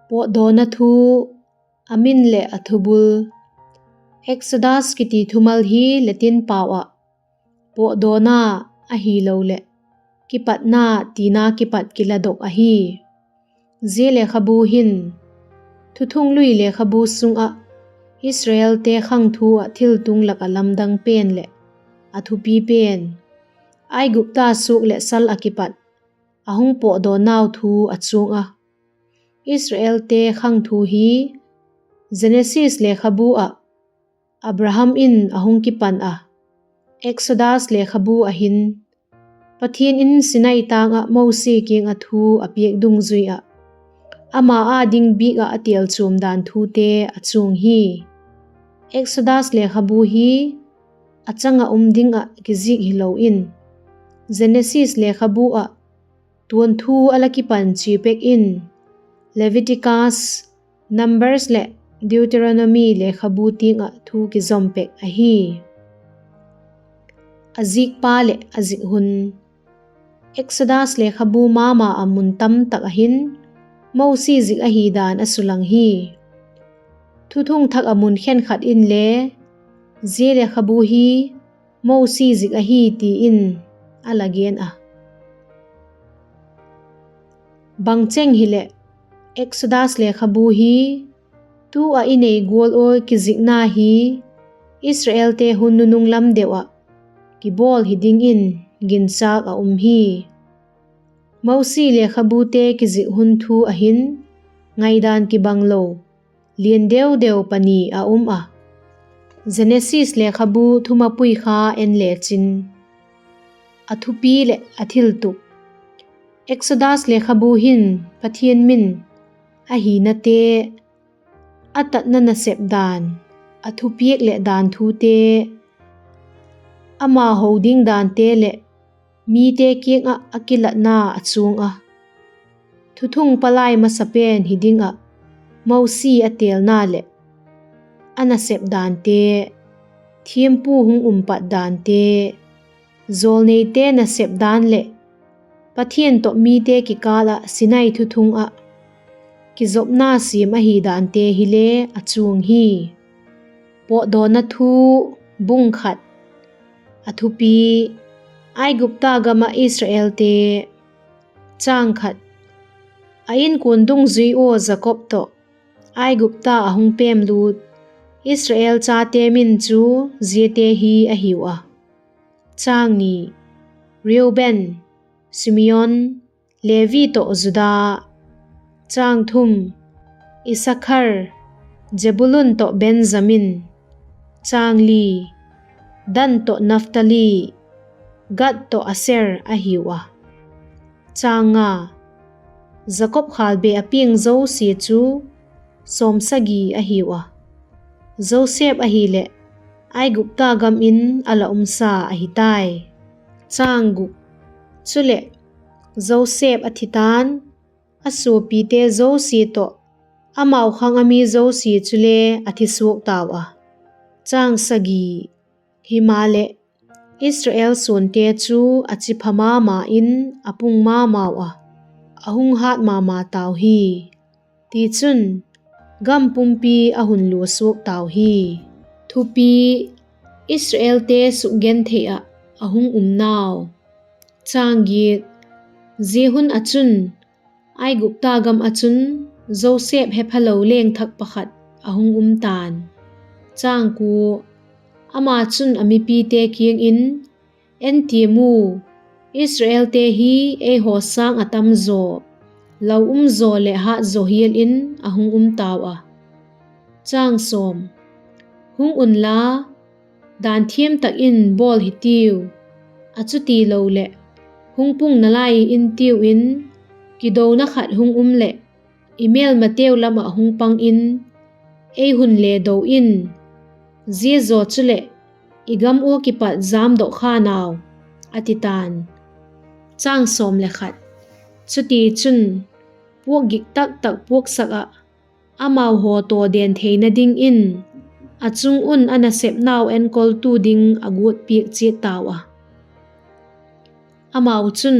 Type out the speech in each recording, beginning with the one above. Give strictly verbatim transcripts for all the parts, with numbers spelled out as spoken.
Pawtdawna thu, a min leh a thubul. Exodus kiti thumal hi Latin pau ah pawtdawna ahiloleh kipatna tina kipat kiladok ahi. Zia lekhabu hin Thuthunglui lekhabu sung ah Israelte khangthu ah thiltung lak ah lamdang pen leh a thupi pen, Aigupta suak leh sal ah kipat a hung pawtdawnnau thu a chuang a. Israelte khangthu hi Genesis lekhabu ah Abraham in a hung kipan a, Exodus lekhabu ah hin Pathian in Sinai tâng ah Mosi kiang ah thu a piak dungzui ah, ama â ding bik ah a têlchuam dan thute a chuang hi. Exodus lekhabu hi a chang ah um ding ah kizik hilo in, Genesis lekhabu ah tuanthu a la kipan chia pek in, Leviticus, Numbers leh Deuteronomy lekhabu tiang ah thu kizom pek ahi. A zikpa leh a zik hun. Exodus lekhabu ma ma ah mun tamtak ah hin Mosi zik ahi dan a sulang hi. Thuthung Thak ah mun khenkhat inle zia lekhabu hi Mosi zik ahi ti in a la gen a. Bangcheng hileh, Exodus lekhabu hi tu ah i nei gual ua kizikna hi Israelte hun nunung lam deu ah kibawl hi dingin ginchâk a um hi. Mosi lekhabute kizik hun thu ah hin ngaidan kibanglo lian deu deu pani a um a. Genesis lekhabu thumapui kha en lechin, a thupi leh a thiltup. Exodus lekhabu hin Pathian min, a hinate, a tatna nasep dan, a thupiak leh dan thute, ama ho ding dante leh mite kiang ah a kilatna a chuang a. Thuthung palai masa pen hi ding ah Mosi a têlna leh a nasep dante, thiampu hung um pat dante, jawlneite nasep dan leh Pathian tawh mite kikâl ah Sinai thuthung ah kizopna siam ahi dante hile a chuang hi. Pawtdawna thu, bung khat. A thupi: Aigupta gam ah Israelte. Chang khat. A inkuan dungzui ua Jakob tawh Aigupta a hung pêmlût Israel chate min chu ziate hi ahiu a. Chang ni. Reuben, Simeon, Levi tawh Juda. Chang thum. Isakhar, Zebulun tawh Benjamin. Chang li. Dan tawh Naphtali, Gad tawh Aser ahiu a. Chang nga. Jakob khâlbe a piang zosia chu sawmsagi ahiu a. Joseph ahileh Aigupta gam in a la umsa ahi tai. Chang guk. Chuleh, Joseph a thi ta'n, a suapite zosia tawh amau khang a mi zosia chule a thi suak tau a. Chang sagi. Himaleh, Israel suante chu a chipha ma ma in a pung ma mau a, a hung hât ma ma tau hi. Tichun, gam pumpi a hun lua suak tau hi. Thupi: Israelte sukgenthei ah a hung umnau. Chang giat. Zia hun ah chun Aigupta gam ah chun Joseph hephalo leng thak pakhat a hung um ta'n. Chang kua. Ama chun a mipite kiang in, En tiam u, Israelte hi eihaw sâng ah tam zaw, lau um zaw leh hât zaw hial in a hung um tau a. Chang sawm. Hung unla, dan thiam tak in bawl hitiu, a chutiloleh hung pung nalai intiu in, kidona khat hung um leh i mêlmateu lam ah hung pang in, ei hun le do in, zia zaw chuleh i gam ua kipat jamdok kha nau, a ti ta'n. Chang sawm le khat. Chutichun, puak gik tak tak puaksak ah, amau haw taw den theina dingin, a chung un a nasepnau enkoltu ding a guat piak chiat tau a. Amau chun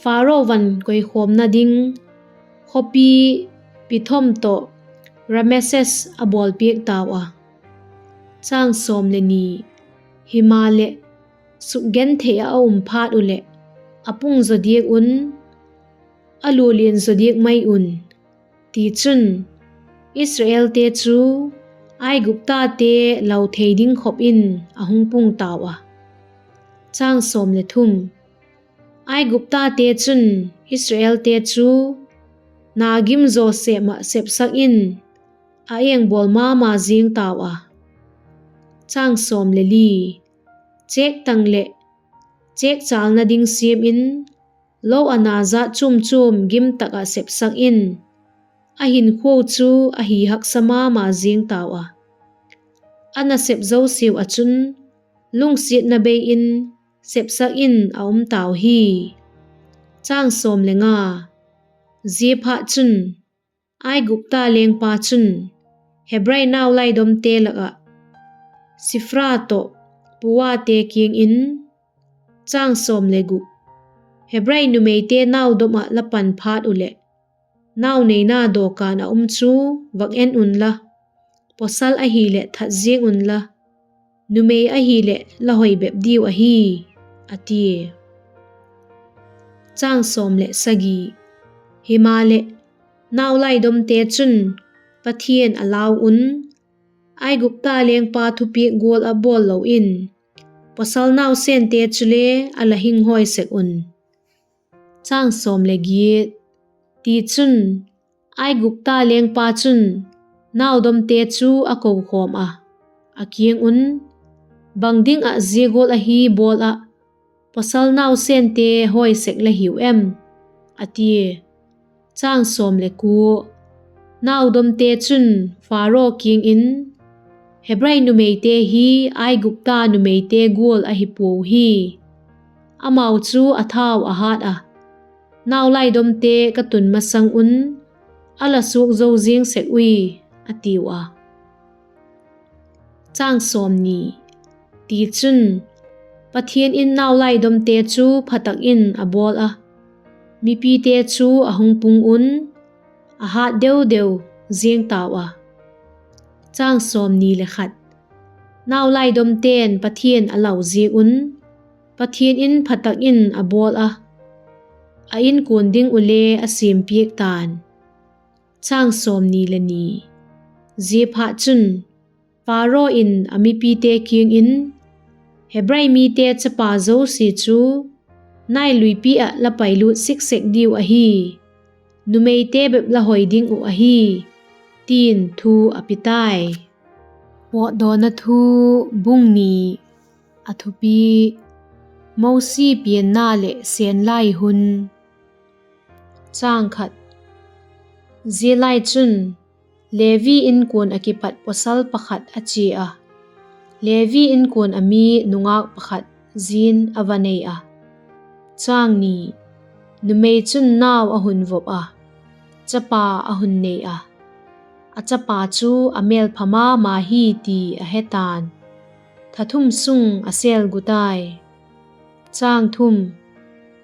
Pharaoh van koikhawmna ding khawpi Pithom tawh Rameses a bawlpiak tau a. Himaleh, sukgenthei ah a um phat uh leh, a pung zaw diak un, a lualian zaw diak mai un; tichun, Israelte chu Aiguptate lau thei ding khop in a hung pung tau a. Aiguptate chun Israelte chu na gim zaw sêm ah sepsak in, a engbawl ma ma ziang tau a. Chêktang leh chêkchâlna ding siam in, lo a na jat chuam chuam gim tak ah sepsak in, a hinkhuau chu a hi haksa ma ma ziang tau a. A nasep zosiau ah chun lungsiatna bei in sepsak in a um tau hi. Ziaphatchun, Aigupta lengpa chun Hebrai naulaidomte lak ah Sifra tawh Puate kiang in, Hebrai numeite naudom ah la pan phat uh leh, nau neina dawkan ah um chu vak en unla, pawsal ahileh that ziang unla, numei ahileh la hoi bep diu ahi, a tia. Himaleh, naulaidomte chun Pathian a lau un, Aigupta lengpa thupiak gual ah bawl lo in, pawsal nausente chule a la hinghawi sek un. Tichun, Aigupta lengpa chun naudomte chu a kokhawm ah, a kiang un, Bang ding ah zia gual ahi bawl ah pawsal nausente hawi sek la hiu em? a tia. Naudomte chun Pharaoh kiang in, Hebrai numeite hi Aigupta numeite gual ahi puau hi; amau chu a thau a hât ah, naulaidomte ka tun masang un a la suak zo ziang sek ui, a tiu a. Tichun, Pathian in naulaidomte chu phatak in a bawl ah, mipite chu a hung pung un, a hât deu deu ziang tau a. Naulaidomte'n Pathian a lau ziak un, Pathian in phatak in a bawl ah, a inkuan ding uh le a siampiak ta'n. Ziaphatchun, Pharaoh in a mipite kiang in, Hebrai mite chapa zosia chu Nail luipi ah la pailût sik sek diu ahi; numeite bep la hoi ding uh ahi, ti'n thu a pi tai. Pawtdawna Thu, bung ni. A thupi: Mosi pianna leh sênlai hun. Zia lai chun Levi inkuan ah kipat pawsal pakhat a chia a, Levi inkuan ah mi nungâk pakhat zin a va nei a. Numei chun nau a hun vop a, chapa a hun nei a, a chapa chu a mêlpha ma ma hi ti a he ta'n; tha thum sung a sêl gu tai.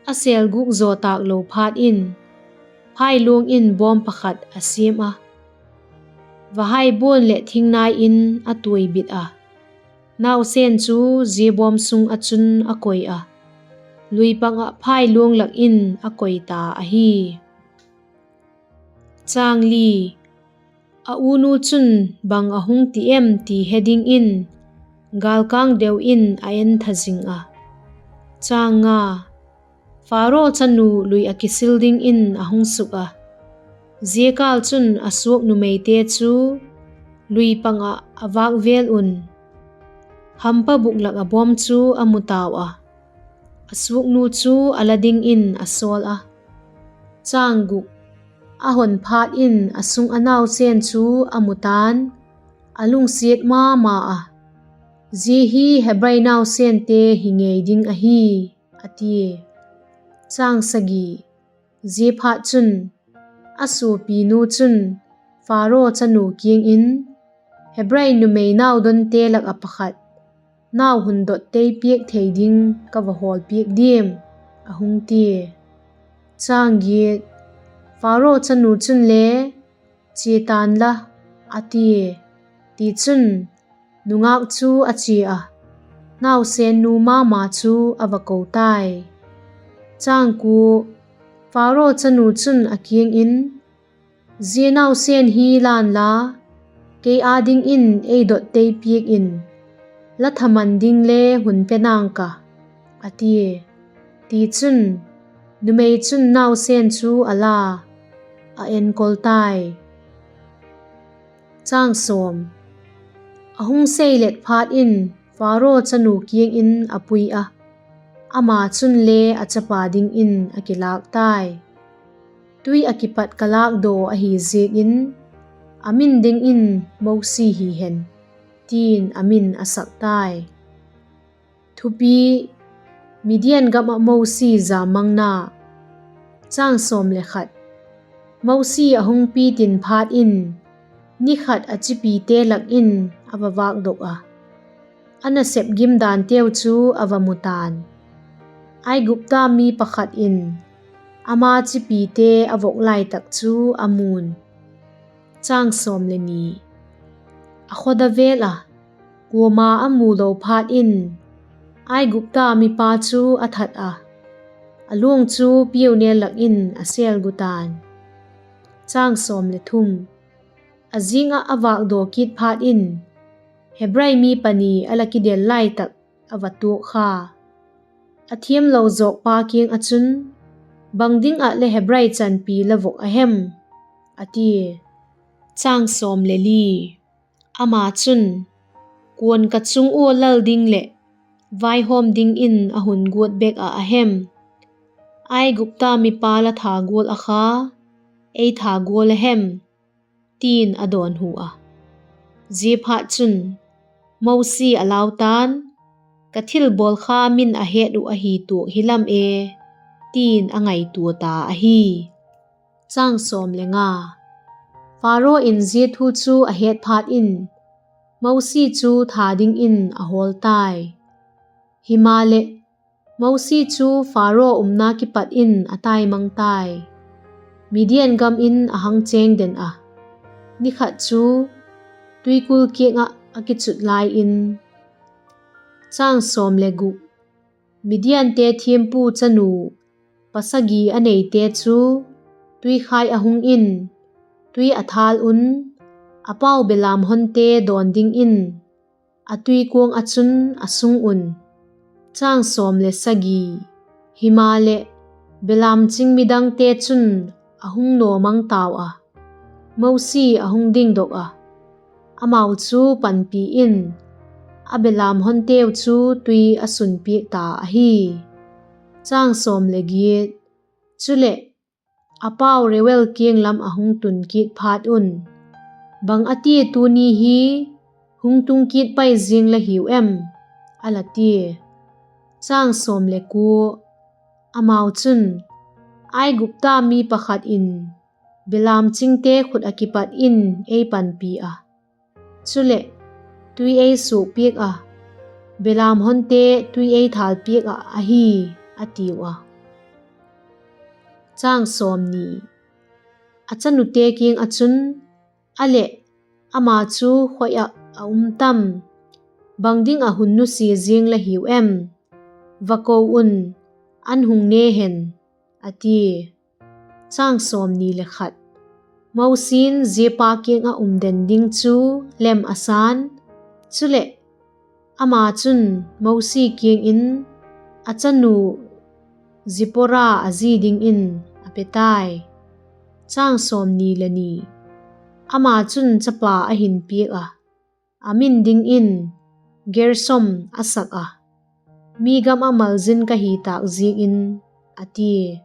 A sêl gûk zaw tâk lo phat in, phailuang in bawm pakhat a siam a, vahai buan leh thingnai in a tuaibit a, nausen chu zia bawm sung ah chun a koi a, lui pang ah phailuang lak in a koi ta ahi. A unu chun bang a hung ti em ti he dingin gâlkâng deu in a entha zing a. Pharaoh chanu lui ah kisil dingin a hung suk a, zia kâl chun a suak numeite chu lui pang ah a vâk vêl un, hampa buk lak ah bawm chu a mu tau a, a suaknu chu a la dingin a sawl a. A hon phat in a sung a nausen chu a mu ta'n, a lungsiat ma ma a, Zia hi Hebrai nausente hi ngei ding ahi, a tia. Ziaphatchun, a suapinu chun Pharaoh chanu kiang in, Hebrai numei naudonte lak ah pakhat nau hun dot tei piak thei ding ka va hawl piak diam? a hung tia. Pharaoh chanu chunle Chia tan la, a tia. Tichun, nungâk chu a chia a, nausennu ma ma chu a va ko tai. Pharaoh chanu chun a kiang in, Zia nausen hi lân la, kei â dingin ei dot tei piak in, la thaman ding le hun pe nang ka, a tia. Tichun, numei chun nausen chu a la, a enkol tai. A hung seilet phat in, Pharaoh chanu kiang in a pui a, ama chunle a chapa dingin a kilâk tai. Tui ah kipat ka lâkdaw ahi ziakin, a min dingin Mosi hi hen, ti'n a min a sak tai. Thupi: Midian gam ah Mosi jamangna. Mosi a hung pitin phat in, ni khat a chipite lak in a va vâkdok a, a nasep gim danteu chu a va mu ta'n. Aigupta mi pakhat in ama chipite a vok lai tak chu a mu'n, a khawda vêl a, kuama a mu lo phat in, Aigupta mipa chu a that a, a luang chu piaunel lak in a sêl gu ta'n. A zing ah a vâkdaw kit phat in, Hebrai mi pani a la kidel lai tak a va tuak kha. A thiamlo zawkpa kiang ah chun, Bang ding ah le Hebrai chanpi la vok a hem? a tia. Ama chun, Kuan ka chung ua lal ding leh vaihawm dingin a hun guat bek ah a hem? Aigupta mipa la tha gual ah kha ei tha gual a hem? ti'n a dawnhu a. Ziaphatchun, Mosi a lau ta'n, Ka thilbawl kha min a het uh ahi tuak hi lam e, ti'n a ngaitua ta ahi. Pharaoh in zia thu chu a het phat in, Mosi chu tha dingin a hawl tai. Himaleh, Mosi chu Pharaoh umna kipat in a taimang tai. Midian gam in a hang chêng den a, ni khat chu tuikul kiang ah a kichut lai in, Midiante thiampu chanu pasagi a neite chu tuikhai a hung in, tui a thâl un, a pau belam honte dawn dingin a tuikuang ah chun a sung un. Himaleh, belam ching midangte chun a hung nawmang tau a, Mosi a hung dingdok a, amau chu panpi in, a belam honteu chu tui a sunpiak ta ahi. Chuleh, a pau Reuel kiang lam a hung tun kit phat un, Bang a tia tuni hi hung tung kit pai ziang la hiu em? a la tia. Amau chun, Aigupta mi pakhat in belam chingte khut ah kipat in ei panpi a, chuleh, tui ei suakpiak a, belam honte tui ei thâlpiak ah ahi, a tiu a. A chanute kiang ah chun, A leh, ama chu khoi ah a um tam? Bang ding ah hun nusia ziang la hiu em? Va ko un, an hung ne hen, a tia. Mosi'n ziapa kiang ah um den ding chu lem a sa'n; chuleh, ama chun Mosi kiang in a chanu Zipora a zi dingin a pe tai. Ama chun chapa a hin piak a, a min dingin Gersom a sak a, mi gam ah malzin ka hi tâk ziakin, a tia.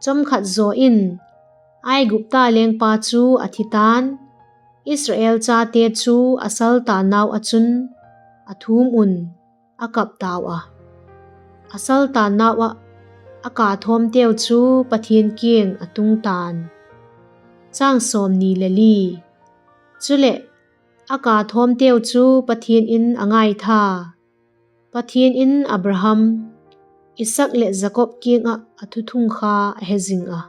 Chomkhat zaw in Aigupta lengpa chu a thi ta'n; Israel chate chu a saltannau ah chun a thum un, a kap tau a; a saltannau ah a kathawmteu chu Pathian kiang a tung ta'n. Chuleh, a kathawmteu chu Pathian in a ngaitha; Pathian in Abraham, Isaak leh Jakob kiang ah a thuthung kha a he zing a.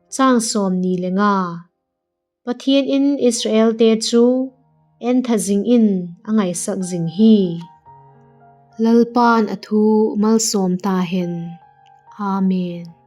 Chang sawmni le nga. Pathian in Israelte chu entha zing in a ngaisak zing hi. Lalpa'n a thu malsawm ta hen. Amen.